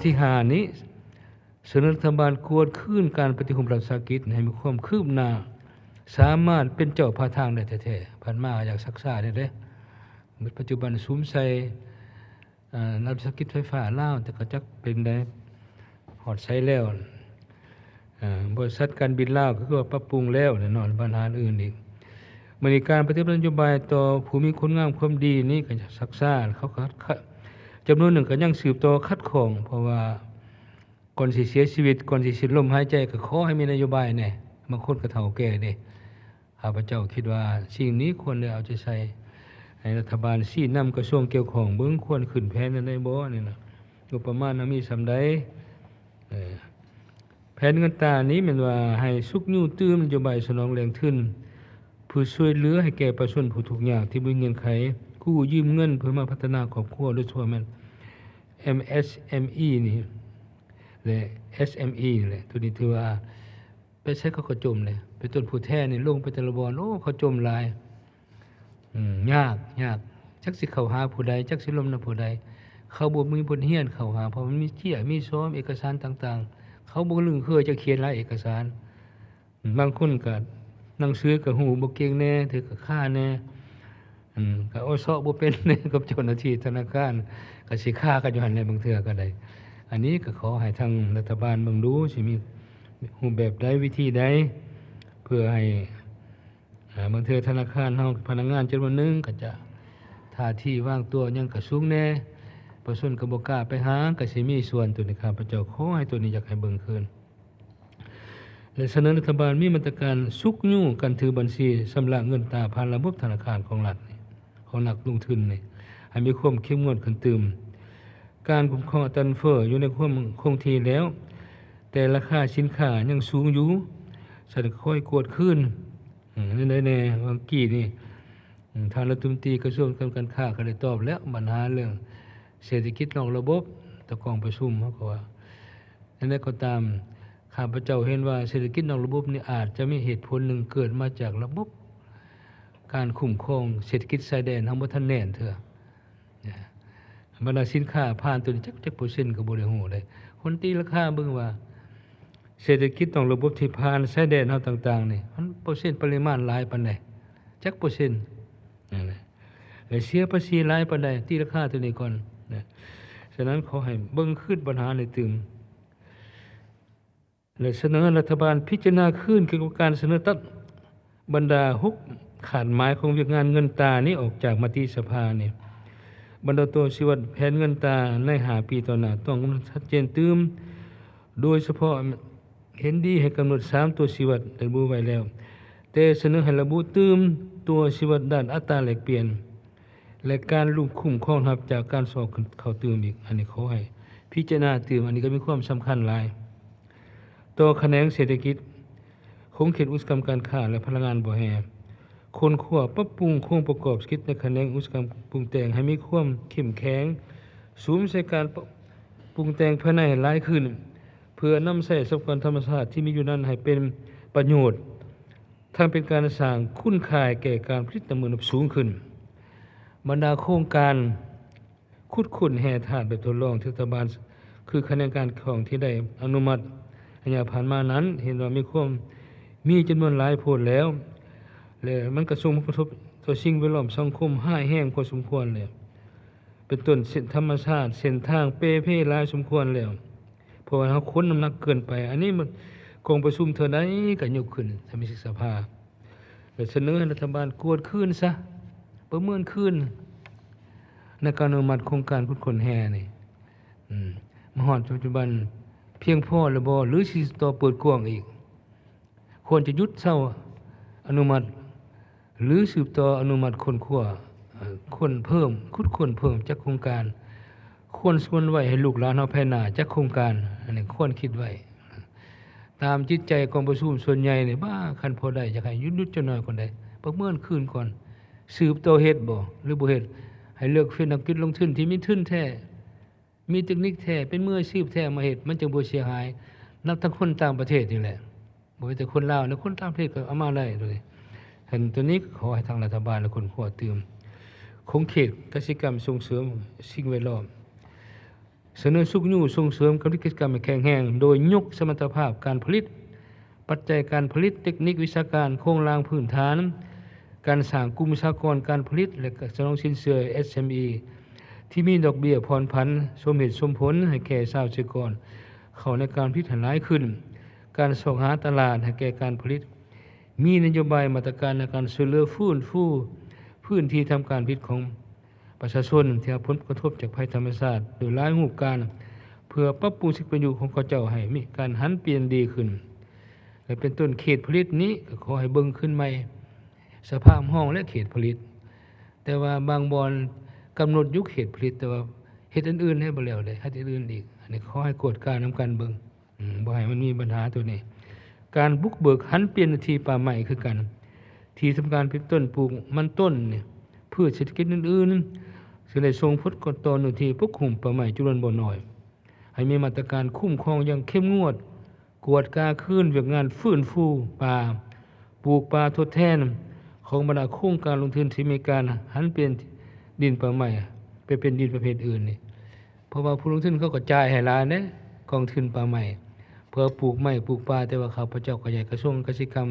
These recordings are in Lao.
ທີຫ້ານີ້ ສະເໜີລັດຖະບານກວດຄືນການປະຕິຮູບລັດວິສາຫະກິດໃຫ້ມີຄວາມຄືບໜ້າ, ສາມາດເປັນເຈົ້າພາທາງໄດ້ແທ້ໆ. ຜ່ານມາຢາກຊັກຊ້າແດ່ເດ້. ບັດປັດຈຸບັນສຸມໃສ່ ເອີ ລັດວິສາຫະກິດໄຟຟ້າລາວ, ແຕ່ກໍຈັກເປັນໃດ ຮອດໃສແລ້ວ. ເອີ ບໍລິສັດການບິນລາວກໍຄືວ່າປັບປຸງແລ້ວແນ່ນອນ, ບັນຫາອື່ນອີກ. ບັດນີ້ການປະຕິບັດນະໂຍບາຍຕໍ່ຜູ້ມີຄຸນງາມຄວາມດີນີ້ກໍຊັກຊ້າ, ເຂົາກໍ ຈຳນວນໜຶ່ງກໍຍັງສືບຕໍ່ຂັດຂ້ອງ, ເພາະວ່າ ກ່ອນຊິເສຍຊີວິດ, ກ່ອນຊິສິ້ນລົມຫາຍໃຈ, ກໍຂໍໃຫ້ມີນະໂຍບາຍແດ່. ບາງຄົນກໍເຖົ້າແກ່ເດ້. ຂ້າພະເຈົ້າຄິດວ່າສິ່ງນີ້ຄວນໄດ້ເອົາໃຈໃສ່ ໃຫ້ລັດຖະບານຊີ້ນຳກະຊວງກ່ຽວຂ້ອງເບິ່ງ, ຄວນຂຶ້ນແຜນແນວໃດບໍ່? ນີ້ນະ, ງົບປະມານເຮົາມີສ່ຳໃດ? ເອີ ແຜນເງິນຕານີ້ແມ່ນວ່າໃຫ້ຊຸກຍູ້ຕື່ມນະໂຍບາຍສະໜອງແຫຼ່ງທຶນ ເພື່ອຊ່ວຍເຫຼືອໃຫ້ແກ່ປະຊາຊົນຜູ້ທຸກຍາກທີ່ບໍ່ມີເງື່ອນໄຂ, ກູ້ຢືມເງິນເພື່ອມາພັດທະນາຄອບຄົວ, ໂດຍສະເພາະແມ່ນ ເອັມເອສເອັມອີ ນີ້ ແລະ ເອສເອັມອີ ນີ້ແຫຼະ. ໂຕນີ້ຖືວ່າໄປໃສເຂົາກໍຈົ່ມເດ້. ເປັນຕົ້ນຜູ້ແທນນີ້ລົງໄປແຕ່ລະບ່ອນ, ໂອ້ ເຂົາຈົ່ມຫຼາຍ. ອືມ ຍາກ ຍາກ ຈັກຊິເຂົ້າຫາຜູ້ໃດ, ຈັກຊິລົມນຳຜູ້ໃດ. ເຂົາບໍ່ມີບົດຮຽນເຂົ້າຫາ, ເພາະມັນມີເຈ້ຍ ມີຊອມ ເອກະສານຕ່າງໆ. ເຂົາບໍ່ລຶ້ງເຄີຍຈະຂຽນຫຼາຍເອກະສານ. ບາງຄົນກໍໜັງສືກໍຮູ້ບໍ່ເກັ່ງແດ່, ຖືກກໍຄາແດ່, ອືມ ກໍເອົາເຊາະບໍ່ເປັນແດ່ກັບເຈົ້າໜ້າທີ່ທະນາຄານ, ກໍຊິຄາກັນຢູ່ຫັ້ນແຫຼະ ບາງເທື່ອກໍໄດ້. ອັນນີ້ກໍຂໍໃຫ້ທາງລັດຖະບານເບິ່ງດູ ຊິມີຮູບແບບໃດ ວິທີໃດ ເພື່ອໃຫ້ ອາ ບາງເທື່ອທະນາຄານເຮົາ ພະນັກງານຈຳນວນໜຶ່ງກໍຈະທ່າທີວາງຕົວຫຍັງກໍສູງແດ່, ປະຊາຊົນກໍບໍ່ກ້າໄປຫາ, ກໍຊິມີສ່ວນໂຕນີ້. ຂ້າພະເຈົ້າຂໍໃຫ້ໂຕນີ້ ຢາກໃຫ້ເບິ່ງຄືນ ແລະ ສະເໜີລັດຖະບານມີມາດຕະການຊຸກຍູ້ການຖືບັນຊີຊຳລະເງິນຕາຜ່ານລະບົບທະນາຄານຂອງລັດນີ້ ຂອງນັກລົງທຶນນີ້ ໃຫ້ມີຄວາມເຂັ້ມງວດຂຶ້ນຕື່ມ. ການຄຸ້ມຄອງອັດຕາເງິນເຟີ້ຢູ່ໃນຄວາມຄົງທີ່ແລ້ວ, ແຕ່ລາຄາສິນຄ້າຍັງສູງຢູ່, ສະນັ້ນຂໍໃຫ້ກວດຄືນ. ອືມ ແນວໃດແດ່? ຫວ່າງກີ້ນີ້ ອືມ ທ່ານລັດຖະມົນຕີກະຊວງການຄ້າກໍໄດ້ຕອບແລ້ວ ບັນຫາເລື່ອງເສດຖະກິດນອກລະບົບ ຕະກອງປະຊຸມ ເຮົາກໍວ່າ ແນວໃດກໍຕາມ ຂ້າພະເຈົ້າເຫັນວ່າເສດຖະກິດນອກລະບົບນີ້ອາດຈະມີເຫດຜົນໜຶ່ງເກີດມາຈາກລະບົບການຄຸ້ມຄອງເສດຖະກິດຊາຍແດນເຮົາບໍ່ທັນແໜ້ນເທື່ອ. ບັນດາສິນຄ້າຜ່ານໂຕນີ້ຈັກ ຈັກເປີເຊັນກໍບໍ່ໄດ້ຮູ້ເດ້. ຄົນຕີລາຄາເບິ່ງວ່າ ເສດຖະກິດນອກລະບົບທີ່ຜ່ານຊາຍແດນເຮົາຕ່າງໆນີ້ ມັນເປີເຊັນປະລິມານຫຼາຍປານໃດ? ຈັກເປີເຊັນ? ນັ້ນແຫຼະ. ແລະ ເສຍພາສີຫຼາຍປານໃດ? ຕີລາຄາໂຕນີ້ກ່ອນນະ. ສະນັ້ນ ຂໍໃຫ້ເບິ່ງຄືນບັນຫານີ້ຕື່ມ ແລະ ສະເໜີໃຫ້ລັດຖະບານພິຈາລະນາຄືນກ່ຽວກັບການສະເໜີຕັດບັນດາຫົກຂາດໝາຍຂອງວຽກງານເງິນຕານີ້ອອກຈາກມະຕິສະພານີ້. ບັນດາຕົວຊີ້ວັດແຜນເງິນຕາໃນຫ້າປີຕໍ່ໜ້າ ຕ້ອງກຳນົດຊັດເຈນຕື່ມ, ໂດຍສະເພາະເຫັນດີໃຫ້ກຳນົດສາມຕົວຊີ້ວັດໄດ້ລະບຸໄວ້ແລ້ວ, ແຕ່ສະເໜີໃຫ້ລະບຸຕື່ມຕົວຊີ້ວັດດ້ານອັດຕາແລກປ່ຽນ ແລະ ການລຸກຄຸ້ມຄອງຮັບຈາກການຊອກເຂົ້າຕື່ມອີກ. ອັນນີ້ຂໍໃຫ້ພິຈາລະນາຕື່ມ, ອັນນີ້ກໍມີຄວາມສຳຄັນຫຼາຍຕໍ່ຂະແໜງເສດຖະກິດ, ຂົງເຂດອຸດສາຫະກຳການຄ້າ ແລະ ພະລັງງານບໍ່ແຮ່. ຄົ້ນຄວ້າປັບປຸງໂຄງປະກອບເສດຖະກິດໃນຂະແໜງອຸດສາຫະກຳປຸງແຕ່ງໃຫ້ມີຄວາມເຂັ້ມແຂງ, ສຸມໃສ່ການ ປະ ປຸງແຕ່ງພາຍໃນໃຫ້ຫຼາຍຂຶ້ນ, ເພື່ອນຳໃຊ້ຊັບພະຍາກອນທຳມະຊາດທີ່ມີຢູ່ນັ້ນໃຫ້ເປັນປະໂຫຍດ, ທັງເປັນການສ້າງຄຸນຄ່າແກ່ການຜະລິດນ້ຳມັນຮູບສູງຂຶ້ນ. ບັນດາໂຄງການຂຸດຄົ້ນແຮ່ທາດແບບທົດລອງທີ່ລັດຖະບານ ຄືຂະແໜງການຂອງທີ່ໄດ້ອະນຸມັດໄລຍະຜ່ານມານັ້ນ ເຫັນວ່າມີຄວາມ ມີຈຳນວນຫຼາຍໂພດແລ້ວ ແລະ ມັນກະສົ່ງຜົນກະທົບຕໍ່ສິ່ງແວດລ້ອມສັງຄົມຮ້າຍແຮງພໍສົມຄວນແລ້ວ. ເປັນຕົ້ນເສັ້ນທຳມະຊາດ, ເສັ້ນທາງເປ່ເພຫຼາຍສົມຄວນແລ້ວ, ເພາະວ່າເຮົາຂົນນ້ຳໜັກເກີນໄປ. ອັນນີ້ມັນກອງປະຊຸມເທື່ອໃດກໍຍົກຂຶ້ນສະມາຊິກສະພາ ແລະ ສະເໜີໃຫ້ລັດຖະບານກວດຄືນຊະ, ປະເມີນຄືນໃນການອະນຸມັດໂຄງການຂຸດຄົ້ນແຮ່ນີ້ ອືມ ມາຮອດປັດຈຸບັນພຽງພໍແລ້ວບໍ່ ຫຼື ຊິຕໍ່ເປີດກວ້າງອີກ? ຄວນຈະຢຸດເຊົາອະນຸມັດ ຫຼື ສືບຕໍ່ອະນຸມັດຄົ້ນຄວ້າ, ເອີ ຄົ້ນເພີ່ມ, ຂຸດຄົ້ນເພີ່ມຈັກໂຄງການ? ຄວນສະຫງວນໄວ້ໃຫ້ລູກຫຼານເຮົາພາຍໜ້າຈັກໂຄງການ? ອັນນີ້ຄວນຄິດໄວ້. ຕາມຈິດໃຈກອງປະຊຸມສ່ວນໃຫຍ່ນີ້ ບ້າ ຄັນພໍໄດ້ຢາກໃຫ້ຢຸດໆຈັກໜ້ອຍກ່ອນເດ້, ປະເມີນຄືນກ່ອນ, ສືບຕໍ່ເຮັດບໍ່ ຫຼື ບໍ່ເຮັດ? ໃຫ້ເລືອກເຟດນັກກິດລົງທຶນທີ່ມີທຶນແທ້ ມີເຕັກນິກແທ້ ເປັນມືອາຊີບແທ້ມາເຮັດ ມັນຈຶ່ງບໍ່ເສຍຫາຍ. ນັບທັງຄົນຕ່າງປະເທດນີ້ແຫຼະ, ບໍ່ແມ່ນແຕ່ຄົນລາວນະ, ຄົນຕ່າງປະເທດກໍເອົາມາໄດ້ໂດຍ. ເຫັນຕົວນີ້ກໍຂໍໃຫ້ທາງລັດຖະບານ ແລະ ຄົ້ນຄວ້າຕື່ມ. ຂົງເຂດກະສິກຳສົ່ງເສີມສິ່ງແວດລ້ອມ, ສະເໜີຊຸກຍູ້ສົ່ງເສີມການຜະລິດກິດຈະກຳໃຫ້ແຂງແຮງ ໂດຍຍົກສະມັດຕະພາບການຜະລິດ, ປັດໄຈການຜະລິດ, ເຕັກນິກວິຊາການ, ໂຄງລ່າງພື້ນຖານ, ການສ້າງກຸ່ມປະຊາກອນການຜະລິດ ແລະ ສະໜອງສິນເຊື່ອ ເອັສເອັມອີ ທີ່ມີດອກເບ້ຍຜ່ອນຜັນສົມເຫດສົມຜົນໃຫ້ແກ່ຊາວກະສິກອນເຂົ້າໃນການຜະລິດໃຫ້ຫຼາຍຂຶ້ນ, ການຊອກຫາຕະຫຼາດໃຫ້ແກ່ການຜະລິດ, ມີນະໂຍບາຍມາດຕະການໃນການຊ່ວຍເຫຼືອຟື້ນຟູພື້ນທີ່ທຳການຜະລິດຂອງ ປະຊາຊົນທີ່ຮັບຜົນກະທົບຈາກໄພທຳມະຊາດໂດຍຫຼາຍຮູບການ ເພື່ອປັບປຸງສິດເປັນຢູ່ຂອງເຂົາເຈົ້າໃຫ້ມີການຫັນປ່ຽນດີຂຶ້ນ ແລະ ເປັນຕົ້ນເຂດຜະລິດນີ້ກໍຂໍໃຫ້ເບິ່ງຄືນໃໝ່ສະພາບຫ້ອງ ແລະ ເຂດຜະລິດ. ແຕ່ວ່າບາງບ່ອນກຳນົດຢູ່ເຂດຜະລິດ ແຕ່ວ່າເຮັດອັນອື່ນໃຫ້ບໍ່ແລ້ວເດ້ ເຮັດອັນອື່ນອີກ. ອັນນີ້ຂໍໃຫ້ກວດການຳກັນເບິ່ງ. ອືມ ບໍ່ໃຫ້ມັນມີບັນຫາໂຕນີ້. ການບຸກເບີກຫັນປ່ຽນເນື້ອທີ່ປ່າໄມ້ຄືກັນ ທີ່ທຳການເປັນຕົ້ນປູກມັນຕົ້ນນີ້ ພືດເສດຖະກິດອື່ນໆ ເຊິ່ງໄດ້ສົ່ງຜົນກະທົບຕໍ່ເນື້ອທີ່ປົກຫຸ້ມປ່າໄມ້ຈຳນວນບໍ່ໜ້ອຍ ໃຫ້ມີມາດຕະການຄຸ້ມຄອງຢ່າງເຂັ້ມງວດ, ກວດກາຄືນວຽກງານຟື້ນຟູປ່າ, ປູກປ່າທົດແທນ ຂອງບັນດາໂຄງການລົງທຶນທີ່ມີການຫັນປ່ຽນດິນປ່າໄມ້ໄປເປັນດິນປະເພດອື່ນນີ້. ເພາະວ່າຜູ້ລົງທຶນເຂົາກໍຈ່າຍໃຫ້ຫຼາຍເດ້ ກອງທຶນປ່າໄມ້ ເພື່ອປູກໄມ້ປູກປ່າ, ແຕ່ວ່າຂ້າພະເຈົ້າກໍຢາກໃຫ້ກະຊວງກະສິກຳ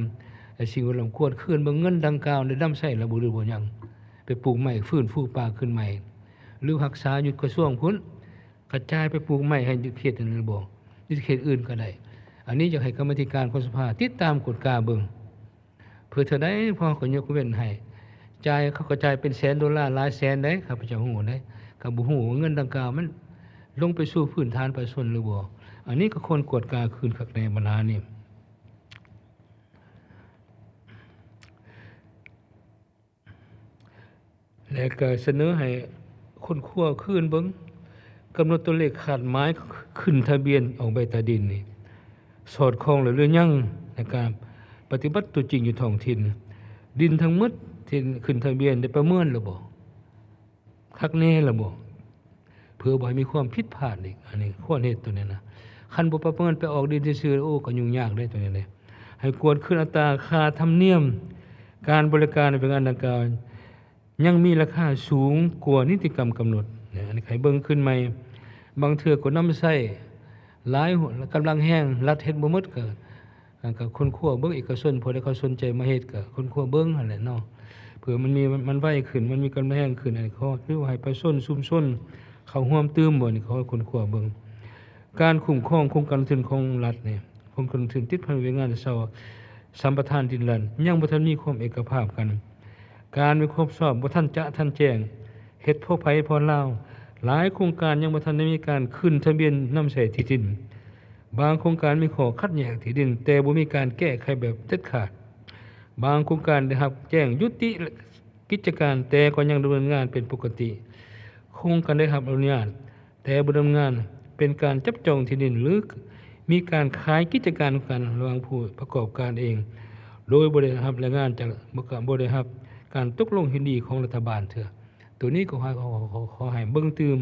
ແລະ ສິ່ງແວດລ້ອມກວດຄືນເບິ່ງເງິນດັ່ງກ່າວໄດ້ນຳໃຊ້ແລ້ວບໍ່ ຫຼື ບໍ່ຍັງ ໄປປູກໄມ້ຟື້ນຟູປ່າຄືນໃໝ່ ຫຼື ຮັກສາຢູ່ກະຊວງພຸ້ນ ກະຈາຍໄປປູກໄມ້ໃຫ້ຢູ່ເຂດນັ້ນຫຼືບໍ່ ຢູ່ເຂດອື່ນກໍໄດ້. ອັນນີ້ຢາກໃຫ້ກຳມາທິການຂອງສະພາຕິດຕາມກວດກາເບິ່ງ. ເພື່ອເທົ່າໃດ ເພາະເຂົາກໍຍົກເວັ້ນໃຫ້ ຈ່າຍ ເຂົາກໍຈ່າຍເປັນແສນໂດລາ ຫຼາຍແສນໃດ໋ ຂ້າພະເຈົ້າຮູ້ໃດ໋ ກໍບໍ່ຮູ້ວ່າເງິນດັ່ງກ່າວມັນລົງໄປສູ່ພື້ນຖານປະຊາຊົນຫຼືບໍ່. ອັນນີ້ກໍຄວນກວດກາຄືນຄັກແນ່ບັນຫານີ້ ແລະ ກໍສະເໜີໃຫ້ຄົ້ນຄວ້າຄືນເບິ່ງ ກຳນົດຕົວເລກຄາດໝາຍຂຶ້ນທະບຽນອອກໃບຕາດິນນີ້ ສອດຄ່ອງແລ້ວຫຼືຍັງ ໃນການປະຕິບັດຕົວຈິງຢູ່ທ້ອງຖິ່ນ. ດິນທັງໝົດທີ່ຂຶ້ນທະບຽນໄດ້ປະເມີນແລ້ວບໍ່? ຄັກແນ່ແລ້ວບໍ່? ເພື່ອບໍ່ໃຫ້ມີຄວາມຜິດພາດອີກ. ອັນນີ້ຄວນເຮັດໂຕນີ້ນະ. ຄັນບໍ່ປະເມີນໄປອອກດິນຊື່ໆ ໂອ້ ກໍຫຍຸ້ງຍາກເດ້ໂຕນີ້ເດ້. ໃຫ້ກວດຄືນອັດຕາຄ່າທຳນຽມການບໍລິການໃນວຽກງານດັ່ງກ່າວ ຍັງມີລາຄາສູງກວ່ານິຕິກຳກຳນົດ. ອັນນີ້ໃຫ້ເບິ່ງຄືນໃໝ່. ບາງເທື່ອກໍນຳໃຊ້ຫຼາຍກຳລັງແຮງ, ລັດເຮັດບໍ່ໝົດ ກໍ ກໍຄົ້ນຄວ້າເບິ່ງ ເອກະຊົນຜູ້ໃດເຂົາສົນໃຈມາເຮັດ ກໍຄົ້ນຄວ້າເບິ່ງຫັ້ນແຫຼະເນາະ. ເພື່ອມັນມີ ມັນໄວຂຶ້ນ, ມັນມີກຳລັງແຮງຂຶ້ນ, ອັນນີ້ຂໍ ຫຼືວ່າໃຫ້ປະຊາຊົນຊຸມຊົນເຂົ້າຮ່ວມຕື່ມບໍ່ ນີ້ຂໍຄົ້ນຄວ້າເບິ່ງ. ການຄຸ້ມຄອງໂຄງການລົງທຶນຂອງລັດນີ້ ໂຄງການລົງທຶນຕິດພັນວຽກງານເຊົ່າສຳປະທານດິນລັດ ຍັງບໍ່ທັນມີຄວາມເອກະພາບກັນ. ການມີຄວາມຊອບບໍ່ທັນຈະທັນແຈ້ງ, ເຮັດພໍໃຜພໍລາວ. ຫຼາຍໂຄງການຍັງບໍ່ທັນໄດ້ມີການຂຶ້ນທະບຽນນຳໃຊ້ທີ່ດິນ. ບາງໂຄງການມີຂໍ້ຂັດແຍ່ງທີ່ດິນ ແຕ່ບໍ່ມີການແກ້ໄຂແບບເດັດຂາດ. ບາງໂຄງການໄດ້ຮັບແຈ້ງຍຸຕິກິດຈະການ ແຕ່ກໍຍັງດຳເນີນງານເປັນປົກກະຕິ. ໂຄງການໄດ້ຮັບອະນຸຍາດ ແຕ່ບໍ່ດຳເນີນງານ ເປັນການຈັບຈອງທີ່ດິນ ຫຼື ມີການຂາຍກິດຈະການກັນລະຫວ່າງຜູ້ປະກອບການເອງ ໂດຍບໍ່ໄດ້ຮັບລາຍງານຈາກ ບໍ່ ບໍ່ໄດ້ຮັບການຕົກລົງເຫັນດີຂອງລັດຖະບານເທື່ອ. ໂຕນີ້ກໍຂໍ ຂໍ ຂໍ ຂໍໃຫ້ເບິ່ງຕື່ມ.